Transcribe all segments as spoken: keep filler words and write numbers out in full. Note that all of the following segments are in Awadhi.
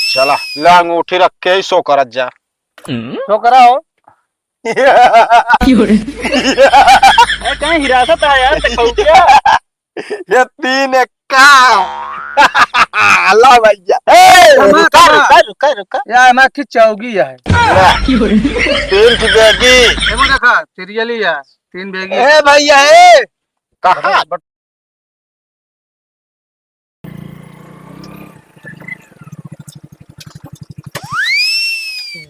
चला, ले अंगूठी रख के ही सो करत जा। सो कराओ। ए, कहीं हिरासत है यार, तो कहू क्या? ये तीन एक्का। ला भैया। ए, रुका, रुका, रुका, रुका। यार, मैं खिंचाऊगी यार। ले। तीन की बेगी। ये वो देखा, सीरियल ही है। तीन बेगी। ए भैया, ए। कहाँ?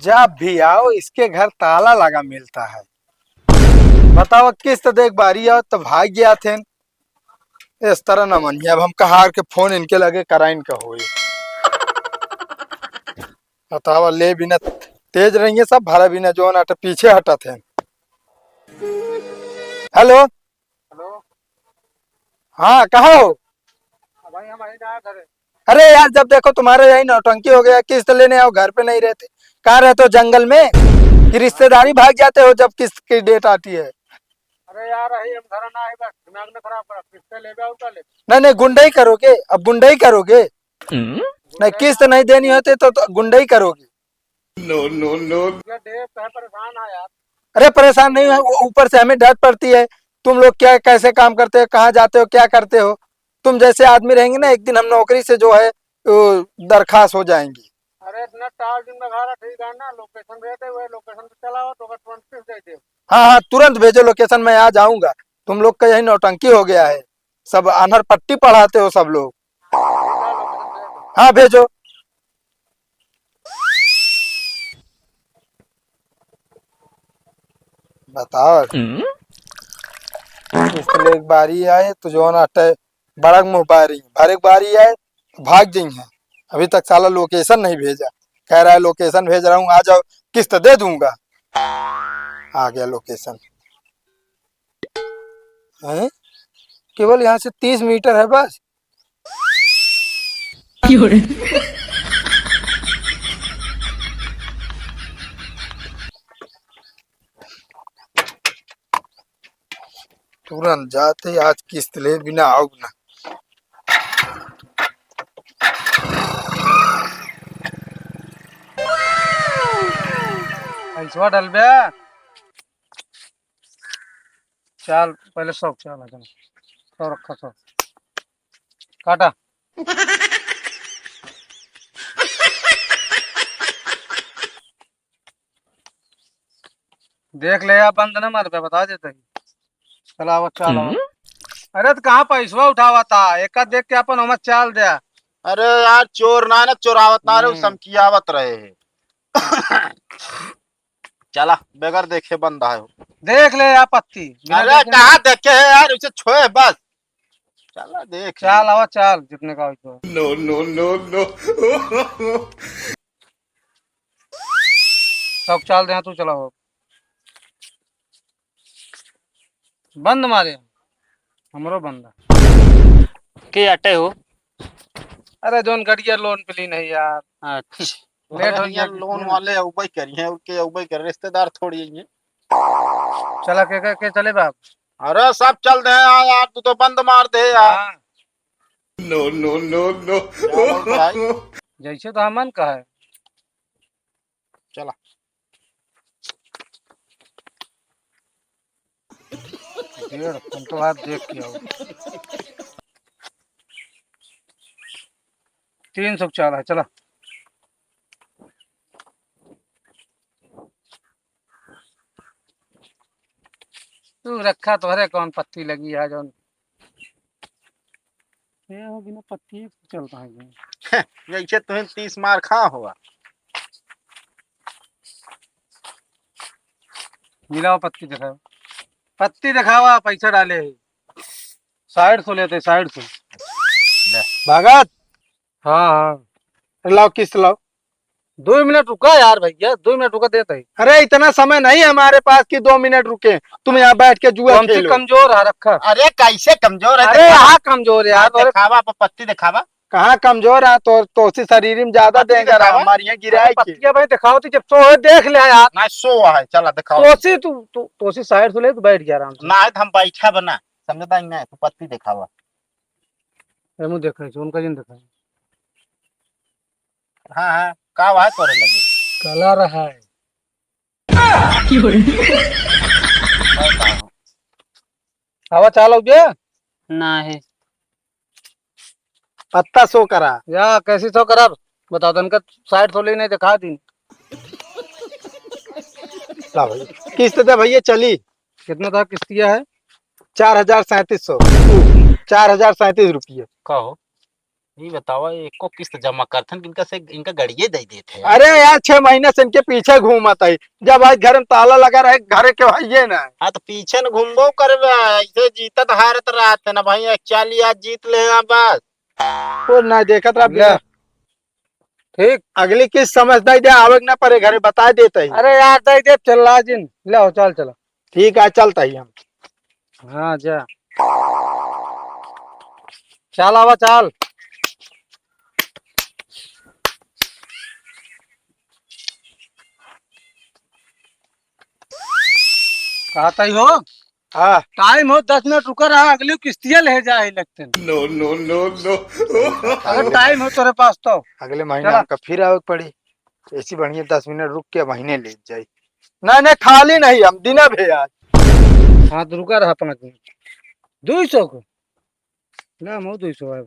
जब भी आओ, इसके घर ताला लगा मिलता है। बताओ, किस्त देख बारी आओ तो भाग गया थे। इस तरह न मनिए, अब हम कहार के फोन इनके लगे कराइन का होई। बताओ, ले बिना तेज रहिए सब, भरा बिना जौन आटे पीछे हटत हैं। हेलो। हेलो। हाँ, कहाँ हो? हाँ भाई, हम आई ना घर। अरे यार, जब देखो तुम्हारे यही नौटंकी हो गया, किस्त लेने आओ, घर पे नहीं रहते। कहाँ रहते हो, जंगल में कि रिश्तेदारी भाग जाते हो जब किस्त की डेट आती है? अरे यार, यही हम घर ना आए, बस दिमाग ना खराब करा, किस्त ले आओ, ले। नहीं, नहीं, गुंडई करोगे, अब गुंडई करोगे। नहीं, किस्त नहीं देनी होती तो, तो गुंडई करोगे। No, no, no. ये देख, तो है परेशान है यार। अरे परेशान नहीं है, वो ऊपर से हमें डांट पड़ती है, तुम लोग क्या, कैसे काम करते हो, कहाँ जाते हो, क्या करते हो? तुम जैसे आदमी रहेंगे ना, एक दिन हम नौकरी से जो है, वो दरखास्त हो जाएंगे। अरे इतना टाल दिन में घर ठीक है ना, लोकेशन भेज दे, वही लोकेशन पे चला हो तो तुरंत किस्त दे दे। हाँ, हाँ, तुरंत भेजो लोकेशन, मैं आ जाऊंगा। तुम लोग का यही नौटंकी हो गया है, सब आन्हर पट्टी पढ़ाते हो सब लोग। हाँ, भेजो। बताओ। हम्म? इसके लिए एक बारी आए तो जौन आटे बड़क मुँह बारी, भर एक बारी आए तो भाग जइहैं। अभी तक साला लोकेशन नहीं भेजा, कह रहा है लोकेशन भेज रहा हूँ, आ जाओ, किस्त दे दूंगा। आ गया लोकेशन। हैं? केवल यहाँ से तीस मीटर है बस। तुरंत जाते, आज किस्त ले बिना आउब ना। पैसवा डलबे। चल, पहले सौ चल, चल। सौ रखा, सौ। काटा। देख ले या, बंद ना मार बे, बता देते ही। चला, आवा, चल, आवा। हम्म? अरे, तो कहाँ पैसवा उठावा था? एक देख के अपन हमें चाल दे। अरे यार, चोर ना, ना चोरावत ना रे, उ हम्म। समकियावत रहे हैं। चला, बगैर देखे बंद आयो। देख ले या पत्ती, बिना अरे, देखे कहाँ देखे है यार, उसे छोए बस। चला, देख ले। चाल, आवा, चाल, जितने का हो तो। No, no, no, no. सब चाल दे, तू चला हो। बंद मारे, हमरो बंद। के अटे हो? अरे, जौन गड़िया लोन पे ली नहीं यार। अच्छा। लेट हो अरे गया यार, लोन कितना? वाले अउबे करिहैं, उनके अउबे कर, रिश्तेदार थोड़ी हैं। चला के, के, के चले बाप? अरे, सब चल दे यार, यार, तू तो बंद मार दे यार। हाँ। No, no, no, no. क्या बोल रहा है? जैसे तो हमन का है। चला। डेढ़ घंटो बाद देख के आओ। तीन सौ चाल है, चला। तू रखा, तोहरे कौन पत्ती लगी है जौन? ये हो बिना पत्ती चलता है ये। जैसे तुम्हें तीस मार खा हुआ। मिलाओ पत्ती दिखाओ, पत्ती दिखावा, पैसा डाले है। साइड से लेते, साइड से। ले। भगत। हाँ, हाँ। लाओ, किस्त लाओ। दो मिनट रुका यार भैया, दो मिनट रुका देते ही। अरे, इतना समय नहीं हमारे पास कि दो मिनट रुके, तुम यहाँ बैठ के जुआ तो हमसे खेलो। कमजोर है, रखा। अरे, कैसे कमजोर है? अरे, देखा। हाँ, कमजोर है यार, हाँ, अरे। दिखावा, प-, पत्ती दिखावा। कहाँ कमजोर है? तो, तोसी शरीर में ज्यादा पत्ती देंगे, दिखावा। हमारे यहाँ गिरा अरे, है कि? पत्तियाँ भाई दिखाओ तो, जब सो है, देख ले यार। ना, सो है, चला दिखाओ। तोसी तू, तू, तोसी साइड से ले, तू बैठ गया आराम से। ना, तो हम बैठा बना, समझता ही ना, तू पत्ती दिखावा। ए, मुँह देखा है, उनका जिन देखा है। हाँ, हाँ, का बात करे लगे? कला रहा है। और का हो? आवा चाल हो गया? ना है। पत्ता show करा। या कैसी show करा? बताओ, तनका side show लेने दिखा दी। ला भाई, किस्त दे भैया, चली। कितना था किस्त किया है? चार हजार सैंतीस सौ। चार हजार सैंतीस रुपये। का हो? ई बतावा, एको किस्त जमा करथन कि इनका से, इनका गड़िये दे देत है। अरे यार, छह महीना से इनके पीछे घूमत है, जब आज घर में ताला लगा रहे, घर के भाइये ना। हाँ, तो पीछे न घूमबो करबे, ऐसे जीतत हारत रहत है ना भाई, एक चाली आज जीत ले हैं बस। वो ना देखत रहा ले। ठीक। अगली किस्त समझ नहीं दे, आवे के ना पड़े, घरे बता देते ही। अरे यार, दे दे, चल लाजिन, ले आओ, चल, चला। ठीक है, चलता ही हम। हाँ, जा। चाल आवा, चाल। कहता ही हो? हाँ। Time हो, दस मिनट रुका रहा, अगली किस्तिया ले जाए लगते हैं। No, no, no, no। अगर time हो तोरे पास तो। अगले महीने चला। हमका फिर आवे के पड़ी। ऐसी बढ़िया दस मिनट रुक के महीने ले जाई। नहीं, नहीं, खाली नहीं, हम दिना भे आज। हाँ, तो रुका रहा पाँच मिनट। दुई सौ को? ना, मो दुई सौ है।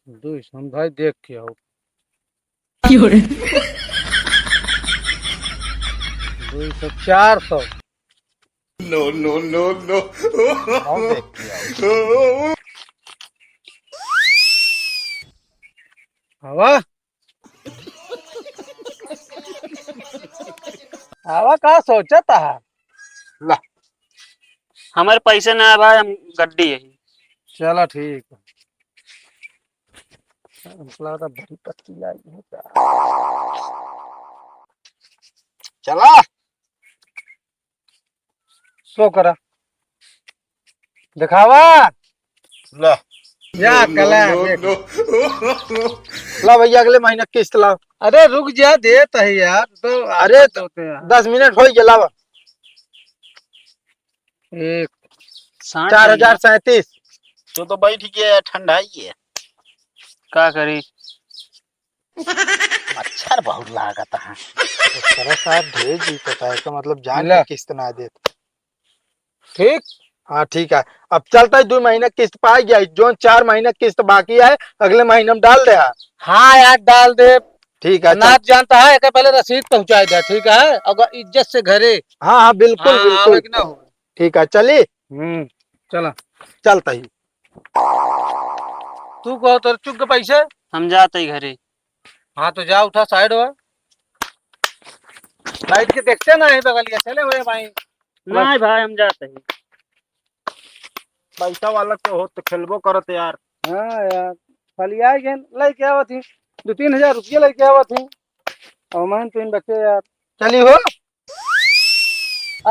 दुई सौ, हम भाई देख के आओ। क्यों रे? दुई सौ, चार सौ। No, no, no, no। हम देख के आओ। हवा? आवा, का सोचत हा? ला। हमारे पैसे ना है भाई, हम गड्डी है। चला ठीक है। हमको लगा था बड़ी पत्ती आई है का? चला। Show करा, दिखावा। ला। या नो, नो, कला नो, देख। नो। ला भैया, अगले महीना किस्त ला। अरे रुक जा, देत है यार, तो अरे आफत होते हैं। दस मिनट हो गया, लावा। एक साठ चार हजार सैंतीस। तू तो बैठ गया, ठंडा ही है। का करी? मच्छर बहुत लागत है। एकरा साथ ढेर जीतत है, तो मतलब जान ले। के किस्त ना देत। ठीक? हाँ, ठीक है। अब चलता है, दो महीना किस्त पाई गया, जोन चार महीना किस्त बाकी है, अगले महीना में डाल दे। हाँ यार, डाल दे। ठीक है, ना चल। जानता है, एकर पहले रसीद पहुँचाई दे, ठीक है? अगर इज्जत से घरे। हाँ, हाँ, बिल्कुल, हाँ, बिल्कुल। आवे के ना हो। ठीक है, चली। हम्म, चला। चलता ही। तू कहो, तोर चुक के पैसे? हम जाते ही घरे। हाँ, तो जा, उठा, side हो। बैठ के देखते ना है बगलिया, चले हुए भाई। नहीं भाई, हम जाते ही। पैसा वाला के हो तो खेलबो करत यार। हाँ यार, फलिया गए, लेके आवत ही, दो तीन हजार रुपये लेके आवत ही। और मैं तीन बच्चे यार। चली हो।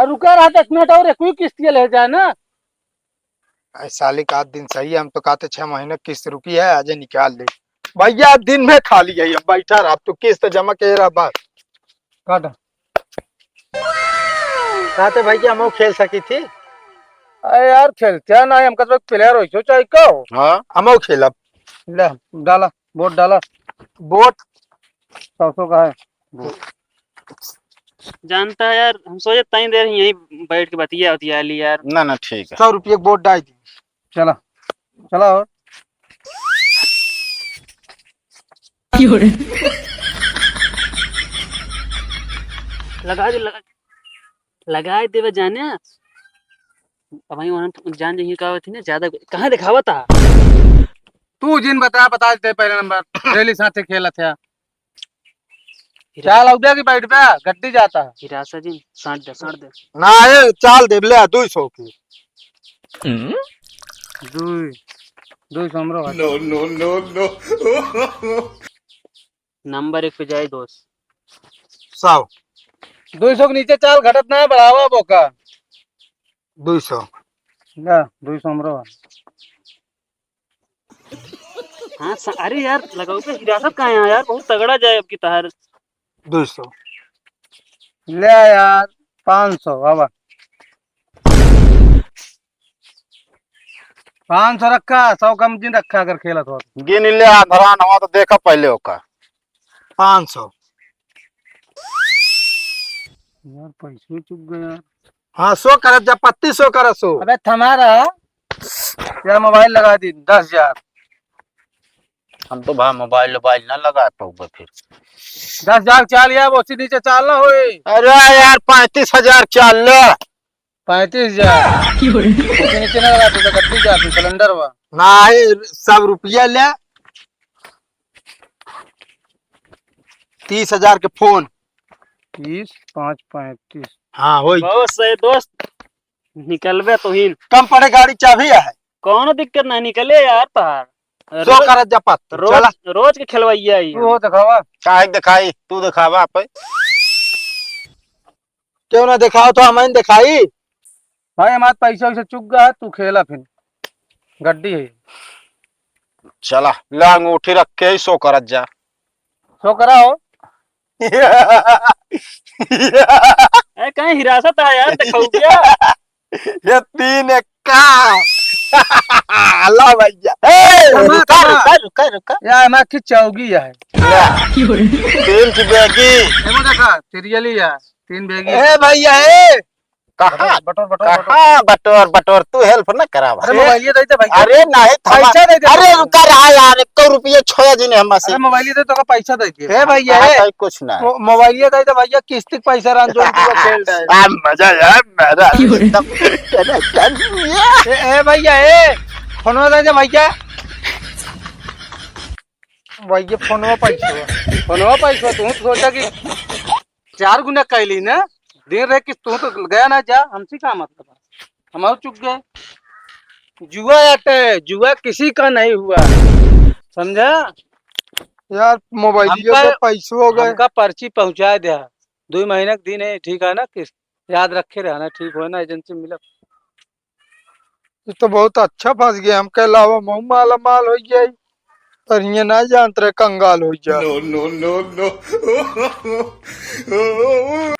और रुका रहा दस मिनट और, एक ही किस्तिया ले जाए ना। ऐ साली का दिन सही है, हम तो कहते छह महीने किस्त रुकी है, आज निकाल ले। भैया दिन में खाली है, अब बैठा रहा, अब तो किस्त जमा के रहा बस। काट। कहते भैया हम खेल सकी थी। अरे यार खेलते हैं ना, हम कसम player हो, चाहे का हो। हाँ, हम खेलब। ले डाला, वोट डाला। वोट सौ सौ का है। जानता है यार, हम सोचे तई देर यहीं बैठ के बतिया उतिया ली यार। ना, ना, ठीक है। सौ रुपये के वोट डाल दी। चला, चला और। लगा दे, लगा, लगा देवे जाने। अब वहीं वहाँ जान जाइए का होती ना, ज्यादा कहाँ दिखावा था? तू जिन बता, बता देते पहला नंबर। डेली साथे खेलत है। हीरा चाल उद्या की बैठ बे, गड्डी जाता है। हीरा सा जी, साठ दे, साठ दे। ना, ए, चाल दे, ले, दो सौ की। हम्म? दो, दो सौ हमरो है। No, no, no, no। Number एक पे जाए दोस्त। सौ। दो सौ के नीचे चाल, घटत ना है, बढ़ावा बोका। दो सौ। ना, दो सौ हमरो है। हाँ, स-, अरे यार, लगाओ पे हिरासत कहाँ है यार? बहुत तगड़ा जाए अब की तहार। दो सौ। ले यार, पाँच सौ, बाबा। पाँच सौ रखा, सौ कम जिन रखा अगर खेलत हो तो। गिन ले आंधरान हुआ तो देखा पहले ओका। पाँच सौ। यार, पैसो चुक गया। हाँ, सो करत जा, पत्ती सो करत सो। अबे थमा रहा। या मोबाइल लगा दी, दस हजार। हम तो भाई मोबाइल वोबाइल ना लगा पाऊंगा फिर। दस हजार चाल यार, वो नीचे चाल ना होए। अरे यार, पैंतीस हजार चाल ले। पैंतीस हजार। क्यों रे? उससे नीचे ना लगा, तो गद्दी जा, तू सिलेंडर बा। नाही, सब रुपया ले। तीस हजार के फोन। तीस, पाँच, पैंतीस। हाँ, होई। बहुत सही दोस्त, निकलबे तो ही। कम पड़े, गाड़ी चाबी है। कौनो दिक्कत ना, निकले यार तहार। सो रोज, करत जा पत्ती, रोज, चला। रोज के खेलवैया ही। तू हो दिखावा। काहे के दिखाई? तू दिखावा आप। क्यों ना दिखाओ तो हम दिखाई। भाई, हमार पैसा वैसा चुक गया, तू खेला फिर। गड्डी है। चला, ले अंगूठी रख के ही सो करत जा। सो कराओ। ए, कहीं हिरासत है यार, दिखाऊ क्या? ये तीन एक्का। ला भैया। ए, थमा, रुका, थमा। रुका, रुका, रुका। यार, हमार की चौगी है। ले। तीन की बैगी। एगो देखा, सीरियली है, तीन बैगी। ए भैया, ए। कहाँ? बटोर, बटोर, बटोर, बटोर। कहाँ बटोर, बटोर? तू help न करावा। अरे, ए? मोबाइलिया दे दे भैया। अरे, नहीं, थमा। पैसा दे दे अरे, भैया। रुका रहा यार, एको रुपया छोया जी ने हमसे। अरे, मोबाइलिया दे तो का पैसा दे दे। ए भैया, हाँ, ए। कहीं कुछ ना। मो-, मोबाइलिया दे दे भैया, किस्त के पैसा रहन जो तू खेल रहे। आ, मजा यार, मजा क्यों रे? एकदम। ए, ए भैया, ए, फोनवा दे दे भैया। भैया, फोनवा पैसा। फोनवा पैसा, तू सोचा कि चार गुना कैली ना, दिन रहे कि तू तो गया ना जा, हमसे का मतलब है? हम और चुक गए। जुआ आटे, जुआ किसी का नहीं हुआ, समझा? यार, मोबाइलियो हमका, के पैसो हो गए। हमका पर्ची पहुँचा दे, दो महीना के दिन है, ठीक है ना, किस्त याद रखे रहना, ठीक हो ना, एजेंसी मिलब। ये तो बहुत अच्छा फंस गया, हमके अलावा मऊ माला माल हो जाई, पर ये ना जानत रहे कंगाल हो जाए। No, no, no, no।